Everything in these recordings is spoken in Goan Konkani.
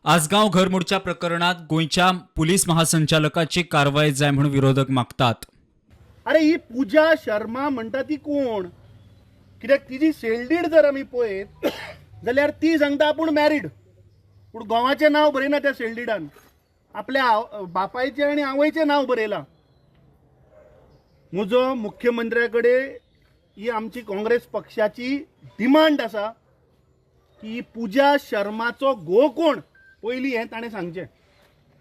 आसगांव घरमोडच्या प्रकरणात गोंयच्या पुलीस महासंचालकाची कारवाय जाय म्हूण विरोधक मागतात. अरे, ही पूजा शर्मा म्हणटा ती कोण? कित्याक तिजी सेल्डीड जर आमी पळयत जाल्यार ती सांगता आपूण मॅरीड, पूण घोवाचें नांव बरयना. त्या सेल्डिडान आपल्या बापायचें आनी आवयचें नांव बरयलां. म्हजो मुख्यमंत्र्या कडेन ही आमची काँग्रेस पक्षाची डिमांड आसा की पुजा शर्माचो घोव कोण, पयलीं हें ताणें सांगचें.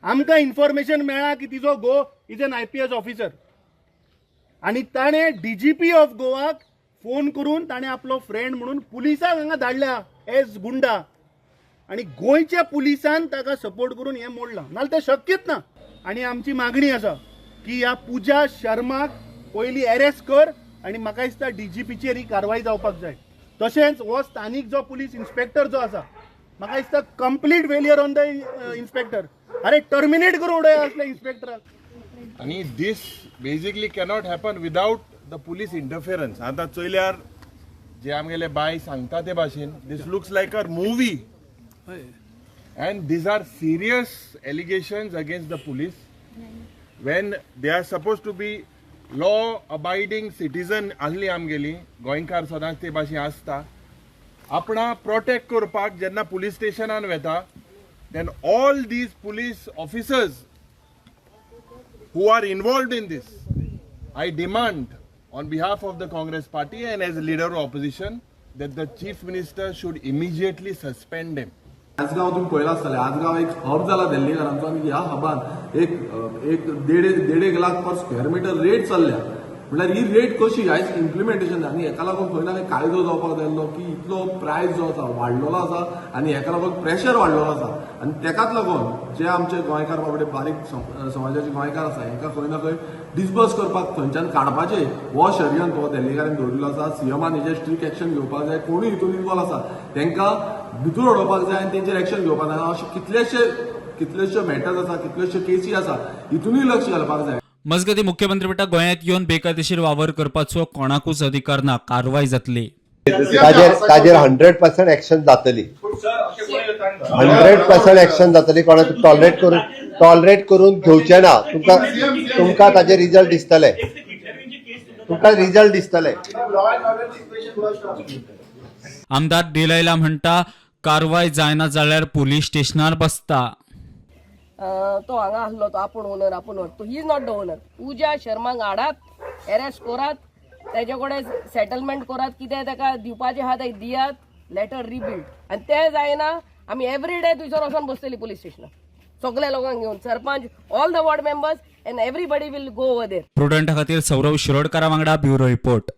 आमकां इन्फॉर्मेशन मेळ्ळां की तिजो घोव is an IPS officer आनी ताणें डीजीपी ऑफ गोवाक फोन करून ताणें आपलो फ्रेंड म्हणून पुलिसांक हांगा धाडल्या एज गुंडा आनी गोंयच्या पुलिसान ताका सपोर्ट करून हें मोडलां, नाल्यार तें शक्यच ना. आनी आमची मागणी आसा की ह्या पुजा शर्माक पयलीं अरेस्ट कर आनी म्हाका दिसता डीजीपीचेर ही कारवाय जावपाक जाय. तशेंच हो स्थानीक जो पुलीस इन्स्पेक्टर जो आसा, म्हाका दिसता complete failure on the inspector. अरे, टर्मिनेट करून उडय असल्या इन्स्पेक्टराक. आणि this basically cannot happen without the police interference. आतां चोयल्यार जे आमगेले बाय सांगता ते भाशेन, this looks like a movie and these are serious allegations against the police when they are supposed to be law abiding citizen. आसली आमगेली गोंयकार सदांच ते भाशेन आसता. आपणा प्रोटेक्ट करपाक जेन्ना पुलीस स्टेशनान वेता, then all these police officers who are involved in this, I demand on behalf of the Congress party and as a leader of opposition that the Chief Minister should immediately suspend them. Assagao तुम्ही पळयला आसतलें. आसगांव एक हब जाला दिल्लीकारांचो आनी ह्या हबान एक एक देड देड एक lakh per square metre rate चल्ल्या. म्हणल्यार ही रेट कशी आयज इम्प्लिमेंटेशन आनी हेका लागून खंय ना खंय कायदो जावपाक जाय आसलो की इतलो प्रायस जो आसा वाडलेलो आसा आनी हेका लागून प्रेशर वाडलेलो आसा आनी तेकाच लागून जे आमचे गोंयकार बाबडे बारीक समाजाचे गोंयकार आसा, हेंकां खंय ना खंय डिसबर्स करपाक, थंयच्यान काडपाचें हो षडयंत्र हो दिल्लीकारांनी दवरिल्लो आसा. सीएमान हेजेर स्ट्रिक्ट एक्शन घेवपाक जाय. कोणूय हितून इन्वॉल्व आसा तेंकां भितर उडोवपाक जाय आनी तेंचेर एक्शन घेवपाक जाय. अशे कितलेशे कितलेशे मॅटर्स आसा, कितलेशे केसी आसा, हितूनय लक्ष घालपाक जाय. मजगतीं, मुख्यमंत्री म्हणटा, गोंयांत येवन बेकायदेशीर वावर करपाचो कोणाकूच अधिकार ना, कारवाय जातली. ताजेर 100% एक्शन जातली, 100% एक्शन जातली. कोणाक टॉलरेट करून घेवचे ना. तुमकां तुमकां ताजे रिजल्ट दिसतले, तुमकां रिजल्ट दिसतले. आमदार डिलायला म्हणटा, कारवाय जायना जाल्यार पुलीस स्टेशनार बसता. तो हांगा आसलो, तो आपूण ओनर, आपूण ओनर. तो he is not the owner. पुजा शर्माक हाडात, अरेस्ट करात, तेजे कडेन सेटलमेंट करात, कितें ताका दिवपाचें आहा तें दियात, let her rebuild. आनी तें जायना, आमी एवरी डे थंयसर वचोन बसतली पुलीस स्टेशनार सगल्या लोकांक घेवन. Sarpanch, all the ward members and everybody will go over there. प्रुडंटा खातीर सौरव शिरोडकारा वांगडा ब्युरो रिपोर्ट.